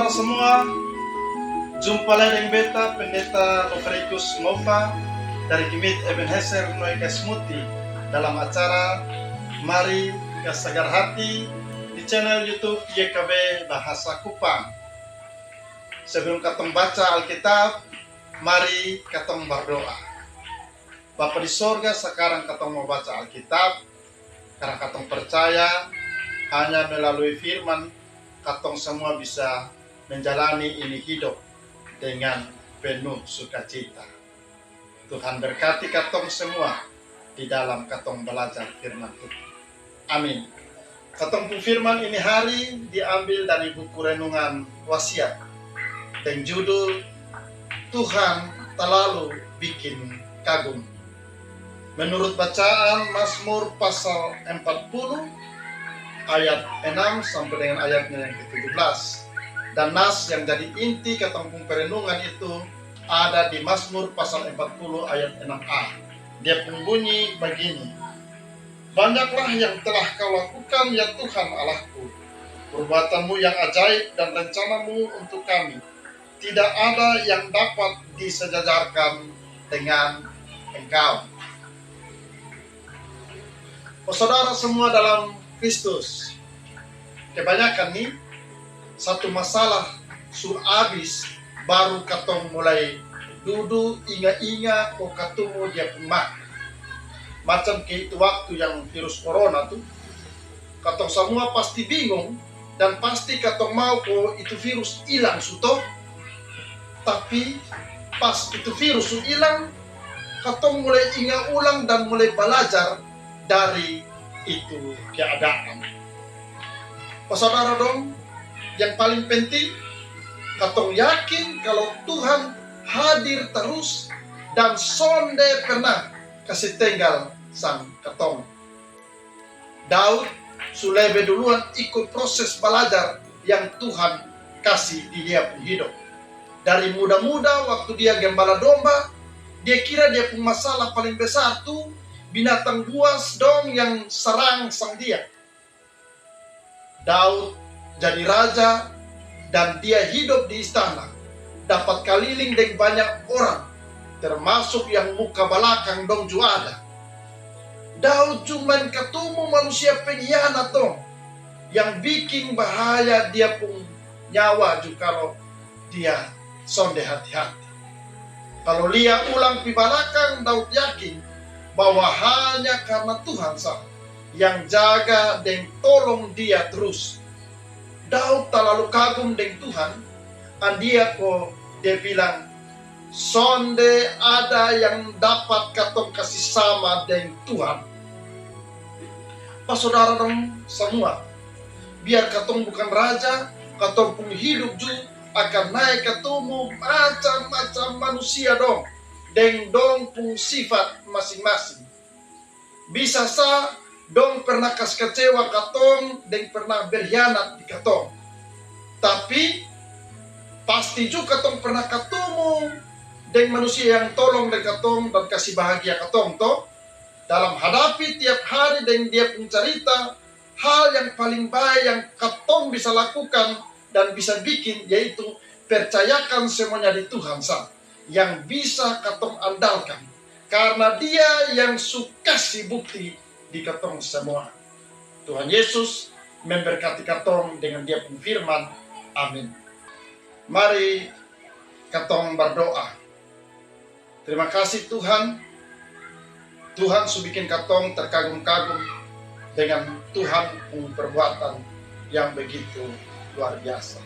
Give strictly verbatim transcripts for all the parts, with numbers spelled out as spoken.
Semua, jumpa lai deng beta Pendeta Loferikus Ngofa dari Gimit Ebenezer Noe Kasmuti dalam acara Mari Kasagar Hati di channel YouTube Y K B Bahasa Kupang. Sebelum katong baca Alkitab, mari katong bardoa. Bapa di sorga, sakarang katong mau baca Alkitab karna katong percaya hanya melalui firman katong samua bisa menjalani ini hidop dengan penuh sukacita. Tuhan berkati katong semua di dalam katong balajar firman Tuhan. Amin. Katong pung firman ini hari diambil dari buku renungan Wasiat deng judul Tuhan Talalu Bikin Kagum. Menurut bacaan Mazmur pasal empat puluh ayat enam sampe dengan ayatnya yang ketujuh belas. Dan nas yang jadi inti katong pung perenungan itu ada di Mazmur pasal empat puluh ayat enam a. Dia pung bunyi bagini: Banyaklah yang telah Kau lakukan, ya Tuhan Allahku, perbuatan-Mu yang ajaib dan rencana-Mu untuk kami. Tidak ada yang dapat disejajarkan dengan Engkau. Oh, saudara semua dalam Kristus, kebanyakan ni satu masalah su abis, baru katong mulai dudu inga-inga ko katumu dia pung mak. Macam ke itu waktu yang virus corona tu, katong samua pasti bingung dan pasti katong mau ko itu virus ilang su to. Tapi pas itu virus su ilang, katong mulai inga ulang dan mulai balajar dari itu keadaan. Pasaudara dong, yang paling penting, katong yakin kalo Tuhan hadir tarus dan sonde pernah kasi tenggal sang katong. Daud su lebe duluan iko proses balajar yang Tuhan kasi di dia pung hidop. Dari muda-muda waktu dia gembala domba, dia kira dia pung masalah paling besar tu binatang buas dong yang sarang sang dia. Daud jadi raja dan dia hidop di istana, dapat kaliling deng banyak orang, termasuk yang muka balakang dong ju ada. Daud ju main katumu manusia penghianat dong, yang biking bahaya dia pung nyawa ju kalo dia sonde hati-hati. Kalo lia ulang pi balakang, Daud yakin bahwa hanya karna Tuhan sa yang jaga deng tolong dia trus. Daud talalu kagum deng Tuhan, andia ko dia bilang, sonde ada yang dapat katong kasi sama deng Tuhan. Pasaudara dong samua, biar katong bukan raja, katong pung hidup ju akan nae katumu macam-macam manusia dong deng dong pung sifat masing-masing. Bisa sa dong pernah kas kacewa katong deng pernah berhianat di katong. Tapi pasti ju katong pernah katumu deng manusia yang tolong deng katong dan kasi bahagia katong to. Dalam hadapi tiap hari deng dia pung carita, hal yang paling bae yang katong bisa lakukan dan bisa bikin yaitu percayakan semuanya di Tuhan sa yang bisa katong andalkan, karna Dia yang su kasi bukti di katong semua. Tuhan Yesus memberkati katong dengan Dia pung firman. Amin. Mari katong bardoa. Terima kasih Tuhan, Tuhan su bikin katong terkagum-kagum dengan Tuhan pung perbuatan yang begitu luar biasa.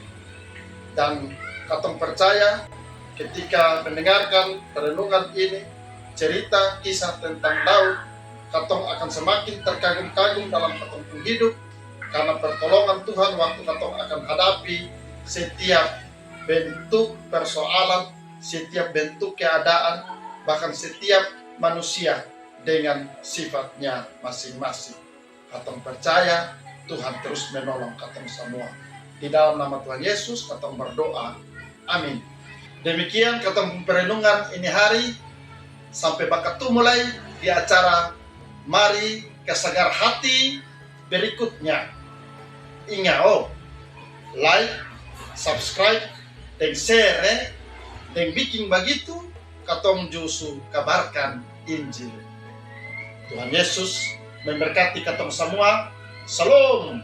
Dan katong percaya ketika mendengarkan perenungan ini, cerita kisah tentang Daud, katong akan semakin terkagum-kagum dalam katong pung hidup karna pertolongan Tuhan waktu katong akan hadapi setiap bentuk persoalan, setiap bentuk keadaan, bahkan setiap manusia dengan sifatnya masing-masing. Katong percaya Tuhan terus menolong katong samua. Di dalam nama Tuhan Yesus katong bardoa. Amin. Demikian katong pung perenungan ini hari. Sampe bakatumu lai di acara Mari Kasagar Hati berikutnya. Inga o, like, Subscribe, deng share, deng biking bagitu katong ju su kabarkan Injil. Tuhan Yesus memberkati katong samua. Shalom.